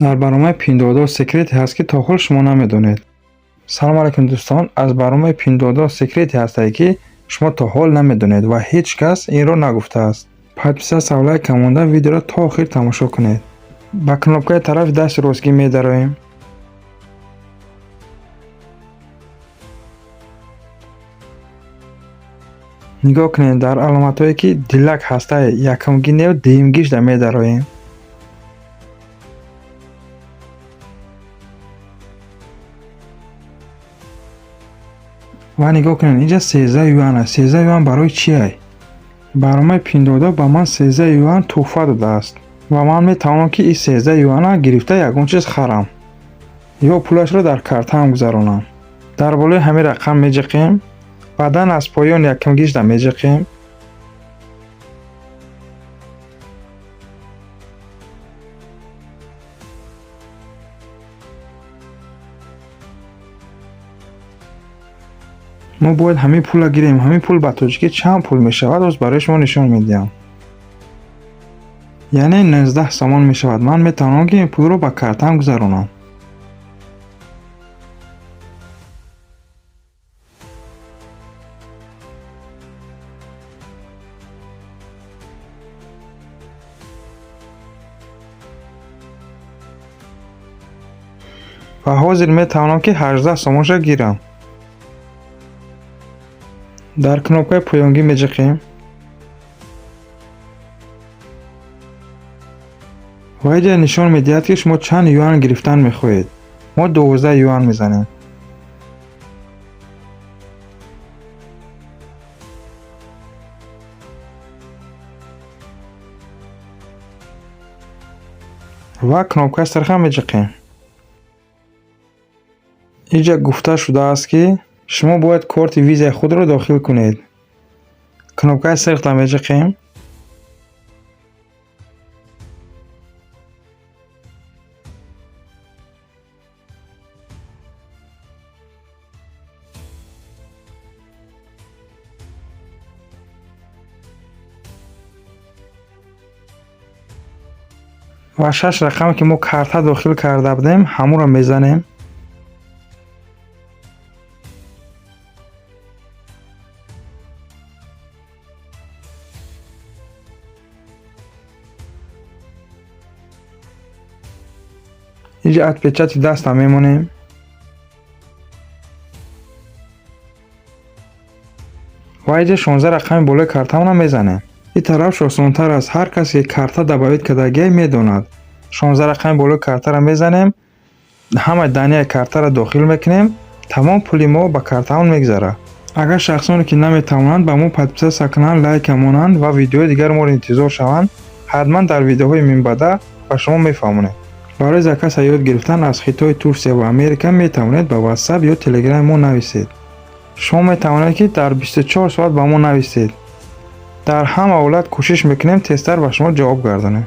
Дар барномаи Пиндуодуо секрете ҳаст, ки то ҳол шумо намедонед. Салом алайкум, дӯстон! Аз барномаи Пиндуодуо секрете ҳастае, ки шумо то ҳол намедонед ва ҳеҷ кас инро нагуфтааст. Подписаться, лайк монда, видеоро то охир тамошо кунед. Ба кнопкаи тарафи дасти ростгӣ медароем. Нигоҳ кунед, дар аломатҳое, ки дилак ҳастае, якумгӣ не, дуюмгишда медароем. Ва нигоҳ кунед, инҷа 13 юан аст. 13 юан барои чиай? Барномаи Пиндуодуо ба ман 13 юан тӯҳфа додааст ва ман метавонам, ки ин 13 юана гирифта ягон чиз харам ё пулашро дар картаам гузаронам. Дар болои ҳамин рақам меҷиқем, баъдан аз поён якумгишда меҷиқем. Мо бояд ҳамин пулро гирем. Ҳамин пул ба тоҷикӣ чанд пул мешавад, боз барои шумо нишон медиҳам. Яъне 19 сомон мешавад. Ман метавонам, ки ин пулро ба картаам гузаронам. Ва ҳозир метавонам, ки 18 сомонша гирам. Дар кнопкаи поёнгӣ меҷиқем ва инҷа нишон медиҳад, ки шумо чанд юан гирифтан мехоҳед. Мо 12 юан мезанем. Ва кнопкаи сирха меҷиқем. Инҷа гуфта шудааст, ки шумо бояд корти визаи худро дохил кунед. Кнопкаи сирхда меҷиқем. Ва шаш рақаме, ки мо карта дохил карда будем, ҳамонро мезанем. Инҷа отпечатки даста мемонем. Ва инҷа 16 рақами болои картаонро мезанем. Ин тарафш осонтар аст. Ҳар касе, ки карта добавить кардагиай, медонад. 16 рақами болои картаро мезанем, ҳамаи данныеи картаро дохил мекунем, тамом, пули мо ба картаон мегузарад. Агар шахсоне, ки наметавонанд, ба мо подписаться кунанд, лайка монанд ва видеои дигари моро интизор шаванд, ҳатман дар видеоҳои минбаъда ба шумо мефаҳмонем. Барои заказа ёд гирифтан аз Хитой, Турсия ва Америка метавонед ба WhatsApp ё Телеграми мо нависед. Шумо метавонед, ки дар 24 соат ба мо нависед. Дар ҳама ҳолат кӯшиш мекунем, тезтар ба шумо ҷавоб гардонем.